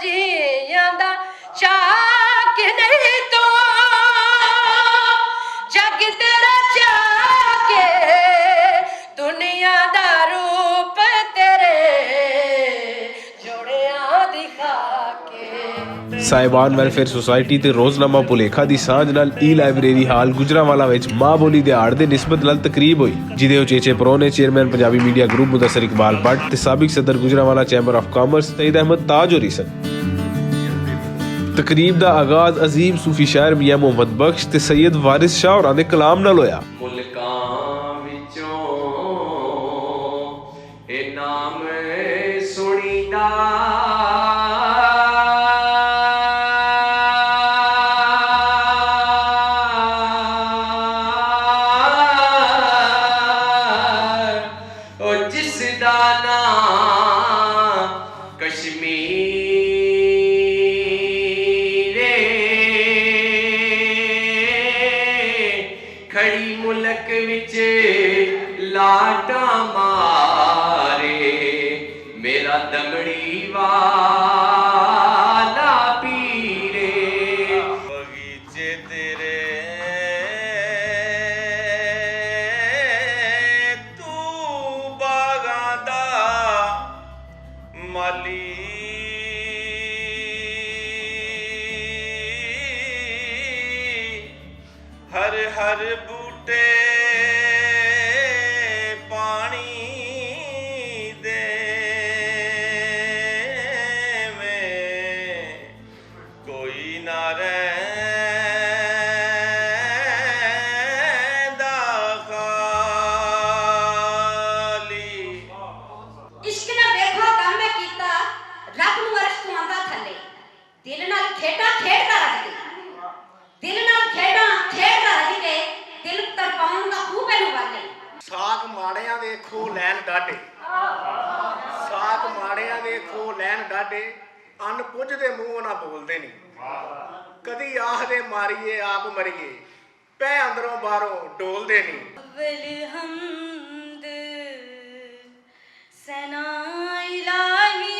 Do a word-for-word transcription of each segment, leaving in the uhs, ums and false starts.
جیاں دا چاک نہیں تو، جگ تیرا چاک، دنیا دا روپ تیرے جوڑیاں دکھا کے۔ صاحبان ویلفیئر سوسائٹی تے روزنامہ پولیکھا دی سانجھ نال ای لائبریری ہال گجرانوالہ وچ ماں بولی دیہاڑ دے نسبت نال تقریب ہوئی، جدے اچیچے پرونے چیئرمین پنجابی میڈیا گروپ مدثر اقبال بٹ تے سابق صدر گجرانوالہ چیمبر آف کامرس سعید احمد تاج ہوری سن۔ تقریب دا آغاز عظیم صوفی شاعر میاں محمد بخش تے سید وارث شاہ ہوراں دے کلام نال ہویا۔ ملکاں وچوں اے نام سنیدا، او جس دا نام کشمیر کھڑی ملک وچ لاٹاں مارے، میرا دمڑی والا پیرے۔ بغیچے تیرے تو باغاں دا مالی، ہر ہر بوٹے پانی دے میں کوئی نہ رہندا خالی۔ عشق نہ ویکھو کم میں کیتا، رب نوں عرش توں آندا تھلے۔ دل نال کھیڈاں کھیڈدا رج کے، دل نال کھیڈاں کھیڈدا رج کے، دل تڑپاون دا خوب اینوں ول لئی۔ ساک ماڑیاں ویکھو لین ڈاڈے، ساک ماڑیاں ویکھو لین ڈاڈے، ان پجھ دے منہ نہ بولدے نہیں۔ کدی آہدے ماریے آپ مریے، پہ اندروں باہروں ڈولدے نہیں۔ اول حمد ثنا الہی،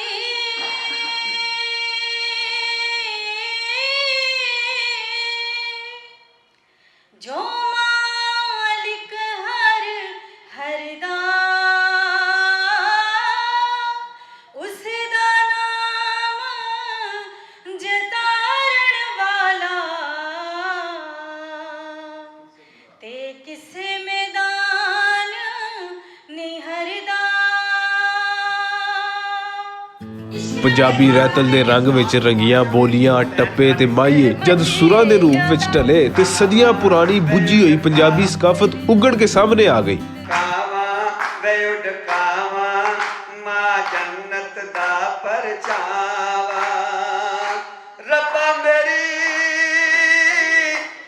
جو مالک ہر ہر دا، اس دا نام جتارن والا، تے کسے میدان نہیں ہردا۔ پنجابی رہتل دے رنگ وچ رنگیاں بولیاں، ٹپے تے ماہیے جد سراں دے روپ وچ ٹلے تے صدیاں پرانی بجھی ہوئی پنجابی ثقافت اگڑ کے سامنے آ گئی۔ کاواں وے اڈ کاواں، ماں جنت دا پرچاواں۔ ربا میری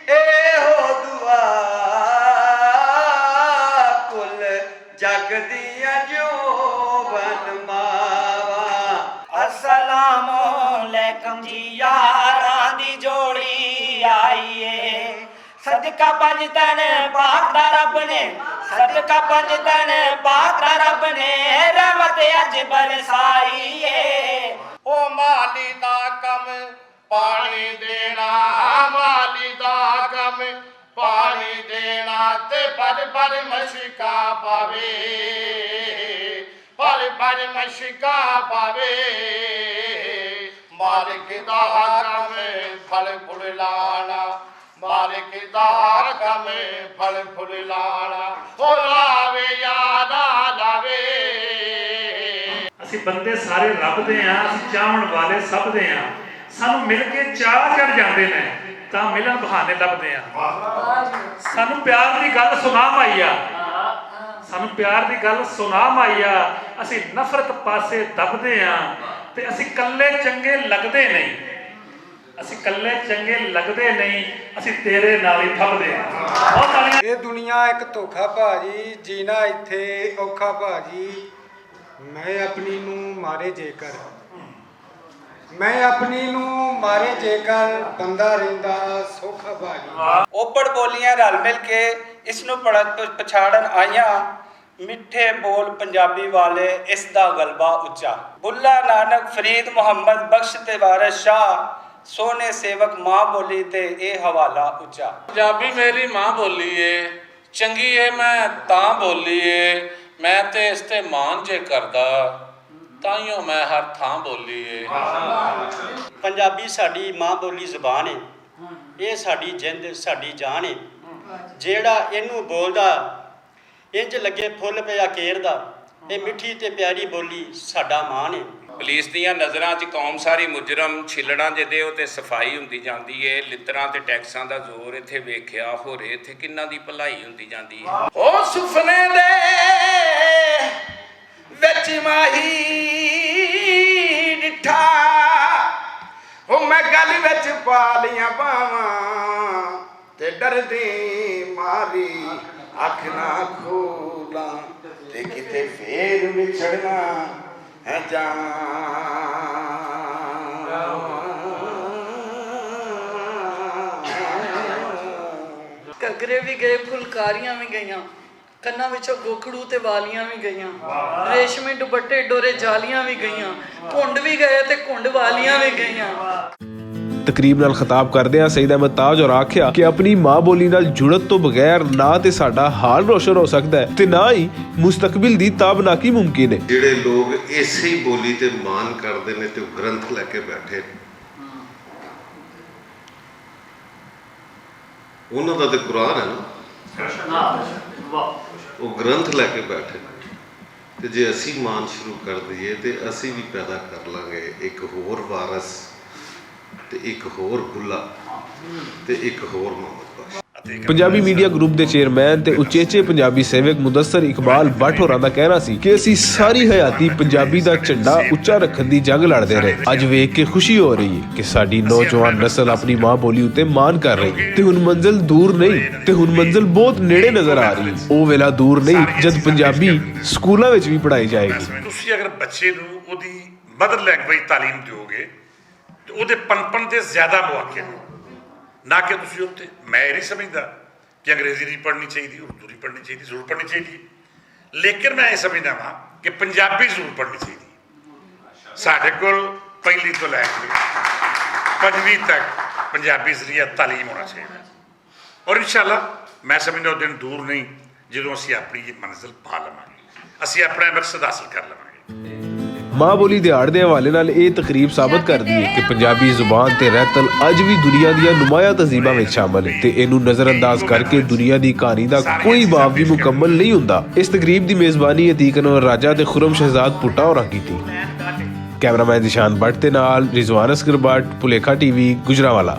اے ہو دعا، کل جگ دیاں جو ون ماواں۔ السلام علیکم جی، یاراں دی جوڑی آئی اے۔ صدقہ پنج تن پاک دا رب نے، صدقہ پنج تن پاک دا رب نے، رحمت اج برسائی اے۔ او مالی دا کم پانی دینا، مالی دا کم پانی دینا، تے پر پر مشکا پاوے، پر پر مشکا پاوے۔ مالک دا کم پھل پھل لانا، مالک دا کم پھل پھل لانا، او لاوے یا نہ لاوے۔ اسی بندے سارے رب دے ہاں، اسی چاہن والے سب دے ہاں۔ سانو مل کے چاہ چڑھ جاندے نے، تاں ملن بہانے لبدے ہاں۔ سانو پیار دی گل سنا مائیا، سانو پیار دی گل سنا مائیا، اسی نفرت پاسے دبدے ہاں، تے اسی کلے چنگے لگدے نہیں۔ اسی کلے چنگے لگدے نہیں، اسی تیرے نال ہی پھبدے ہاں۔ بہت ساریاں اے دنیا اک دھوکھا بھاجی، جینا اتھے اوکھا بھاجی۔ میں اپنی نوں مارے جے کر، میں اپنی نوں مارے جے کر، بندہ رہندا سوکھا بھاجی۔ اوپڑ بولیاں رل مل کے اس نوں پڑھ-، پ-، پچھاڑن آئیاں۔ میٹھے بول پنجابی والے، اس دا غلبہ اچا۔ بلا نانک، فرید محمد، بخش تے وارث شاہ، سونے سیوک ماں بولی تے اے حوالہ اچا۔ پنجابی میری ماں بولی اے، چنگی اے میں تاں بولی اے، میں تے اس تے مان جے کردا، تائیوں میں ہر تھاں بولی اے۔ پنجابی ساڈی ماں بولی زبان اے، اے ساڈی جند، ساڈی جان اے۔ جیڑا اینوں بولدا، انج لگے پھل پیا کیر دا۔ اے مٹھی تے پیاری بولی ساڈا مان اے۔ پولیس دیاں نظراں 'چ قوم ساری مجرم، چھلڑاں جے دے اتے صفائی ہوندی جاندی اے، لتراں تے ٹیکساں دا زور اتھے ویکھیا، ہورے اتھے کناں دی بھلائی ہوندی جاندی اے۔ او سفنے دے وچ ماہی ڈٹھا، او میں گل وچ پا لیاں باواں۔ تے ڈردیں ماری اکھ نہ کھولاں، تے کتے فیر وچھڑنا ہے جان۔ گھگرے وی گئے، پھلکاریاں وی گئیاں، کناں وچوں گوکھڑو تے والیاں وی گئیاں، ریشمی دوپٹے ڈورے جالیاں وی گئیاں، گھنڈ وی گئے تے گھنڈ والیاں وی گئیاں۔ تقریب نال خطاب کردیاں سعید احمد تاج اور آکھیا کہ اپنی ماں بولی نال جڑت تو بغیر نہ تے ساڈا حال روشن ہو سکدا ہے تے نہ ہی مستقبل دی تابناکی ممکن ہے۔ جڑے لوگ ایسی بولی تے مان کردے نے تے گرنتھ لے کے بیٹھے، انہاں دا تے قرآن ہے نا، وہ گرنتھ لے کے بیٹھے۔ تے جے اسی مان شروع کر دئیے تے اسی بھی پیدا کر لانگے ایک ہور وارث، تے ایک ہور بلا، تے ایک ہور محمد بخش۔ پنجابی میڈیا گروپ دے چیئرمین تے اچیچے پنجابی سیوک مدثر اقبال بٹ ہوراں دا کہنا سی کہ اسی ساری حیاتی پنجابی دا جھنڈا اچا رکھن دی جنگ لڑدے رہے۔ اج ویکھ کے خوشی ہو رہی ہے کہ ساڈی نوجوان نسل اپنی ماں بولی اتے مان کر رہی ہے تے ہن منزل دور نہیں، تے ہن منزل بہت نیڑے نظر آ رہی ہے۔ او ویلا دور نہیں جد پنجابی سکولاں وچ بھی پڑھائی جائے گی۔ تسی اگر بچے نوں اودی مدر لینگویج تعلیم دیو گے تے اودے پنپن دے زیادہ مواقع نے۔ نہ کہ تسی اتھے، میں یہ نہیں سمجھدا کہ انگریزی نہیں پڑھنی چاہیے، اردو نہیں پڑھنی چاہیے، ضرور پڑھنی چاہیے، لیکن میں یہ سمجھدا ہاں کہ پنجابی ضرور پڑھنی چاہیے۔ ساڈے کول پہلی تو لے کے پنجویں تک پنجابی ذریعہ تعلیم ہونا چاہیے، اور انشاءاللہ میں سمجھدا وہ دن دور نہیں جدوں اسی اپنی یہ منزل پا لواں گے، اسی اپنا مقصد حاصل کر لواں گے۔ ماں بولی دیہاڑ دے حوالے نال اے تقریب ثابت کردی ہے کہ پنجابی زبان تے رہتل اج وی دنیا دیاں نمایاں تہذیباں وچ شامل ہے تے اینوں نظر انداز کر کے دنیا دی کہانی دا کوئی باب وی مکمل نہیں ہوندا۔ اس تقریب دی میزبانی عتیق انور راجہ تے خرم شہزاد پٹا ہوراں کیتی۔ کیمرہ مین ذیشان بٹ دے نال رضوان اصغر بٹ، پلیکھا ٹی وی، گجرانوالہ۔